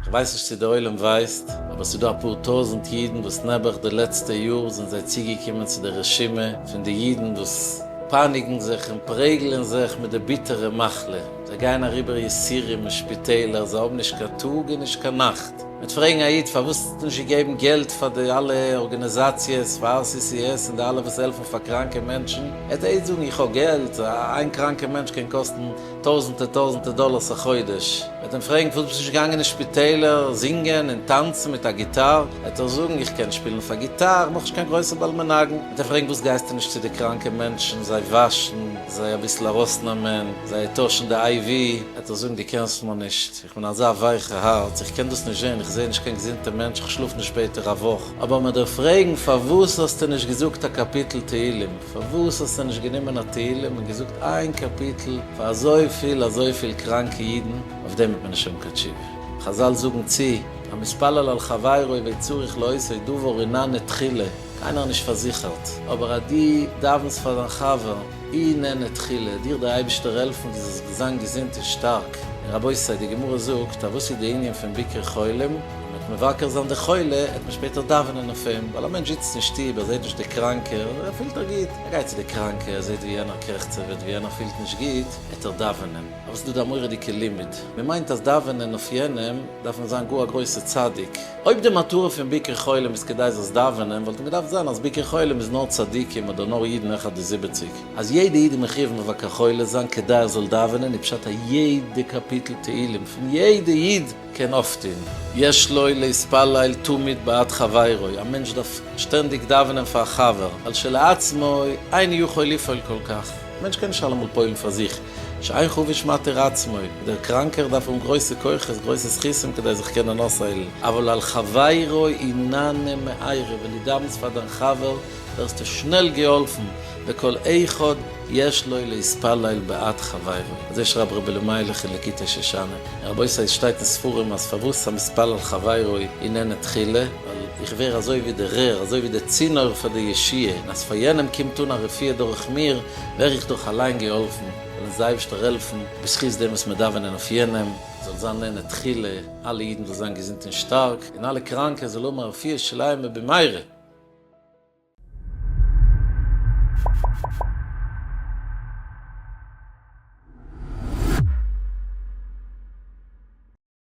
כ'ווייס נישט צו דער עולם ווייסט, אבער ס'איז דא אפאר טויזנט אידן וואס נעבעך די לעצטע יאר זענען זיי צוגעקומען צו די רשימה פון די אידן וואס פייניגן זיך און פרעגלען זיך מיט די ביטערע מחלה. זיי גייען אריבער יסורים אין שפיטעלער, זיי האבן נישט קיין טאג און נישט קיין נאכט. מ'וועט פרעגן א איד פארוואס האסטו נישט געגעבן געלט פאר די אלע ארגאניזאציעס, פאר RCCS און די אלע וואס העלפן פאר קראנקע מענטשן, עט א איד זאגן איך האב געלט, איין קראנקע מענטש קען קאסטן טויזענטער טויזענטער דאלארס א חודש. מ'וועט אים פרעגן פארוואס ביסטו נישט געגאנגען אין שפיטעלער זינגען און טאנצן מיט א גיטאר, עט ער זאגן איך קען שפילן אויף א גיטאר, נאכנישט קיין גרויסער בעל מנגן. מ'וועט אים פרעגן וואס גייסטו נישט צו די קראנקע מענטשן זיי וואשן, זיי אביסל ארויסנעמען, זיי טוישן די IV, עט ער זאגן דו קענסט מיר נישט, איך בין אזא ווייכע הארץ, איך קען דאס נישט זען, איך זע נישט קיין געזונטע מענטש, איך שלאף נישט שפעטער א וואך. אבער מען דארף פרעגן פארוואס האסטו נישט געזאגט א קאפיטל תהילים? פארוואס האסטו נישט גענומען א תהילים און געזאגט איין קאפיטל פאר אזויפיל אזויפיל קראנקע אידן? אויף דעם וועט מען נישט האבן קיין תשובה. חזל זאגן צו, המתפלל על חברו וצריך לאותו דבר הוא נענה תחילה, קיינער איז נישט פארזיכערט, אבער אז דו דאווענסט פאר דיין חבר, הוא נענה תחילה, דיר דער אייבישטער העלפן דו זאלסט זיין געזונט און שטארק. און רבותי, די גמרא זאגט אז וואס איז די ענין פון ביקור חולים? אז מען וועט מבקר זיין די חולה, העט מען שפעטער דאווענען אויף אים, ווייל א מענטש זיצט אין שטוב, ער זעט נישט די קראנקע, ער פילט ער גוט, ער גייט צו די קראנקע, ער זעט ווי יענער קרעכצעוועט, ווי יענער פילט נישט גוט, העט ער דאווענען. אבער ס'איז דא די מורא'דיגע לימוד, מען מיינט אז דאווענען אויף יענעם דארף מען זיין גאר א גרויסע צדיק, אויב די מטרה פון ביקור חולים איז כדי זאלסט דאווענען, וואלט ווען געדארפט זיין אז ביקור חולים איז נאר צדיקים אדער נאר אידן העכער די זיבעציג. אז יעדע איד איז מחיוב מבקר חולה זיין כדי ער זאל דאווענען איז פשט אז יעדע קאפיטל תהילים פון יעדע איד קען אויפטון. יש לו להתפלל תמיד בעד חברו, א מענטש דארף שטענדיג דאווענען פאר א חבר, ווייל שלעצמו אינו יכול לפעול כל כך, א מענטש קען נישט אלעמאל פועל'ן פאר זיך, שאין חבוש מתיר עצמו, דער קראנקער דארף האבן גרויסע כוחות, גרויסע זכותים כדי זיך קענען אויסהיילן, אבל על חברו הוא נענה מהרה, ווען דו דאווענסט פאר דיין חבר ווערסטו שנעל געהאלפן, וכל אחד יש לו להתפלל בעד חברו, אזוי שרייבט רבי אלימלך אין ליקוטי שושנה, און רבותי עס שטייט אין ספרים אז פארוואס המתפלל חברו הוא נענה תחילה, ווייל איך ווער אזוי ווי די רער, אזוי ווי די צינור פאר די ישועה, און אז פאר יענעם קומט אן א רפואה דורך מיר, ווער איך דאך אליין געהאלפן, זאל אונז די אייבערשטער העלפן, בזכות דעם וואס מיר דאווענען אויף יענעם, זאל זיין נענה תחילה, אלע אידן זאל זיין געזונט און שטארק, און אלע קראנקע זאל האבן א רפואה שלימה במהרה.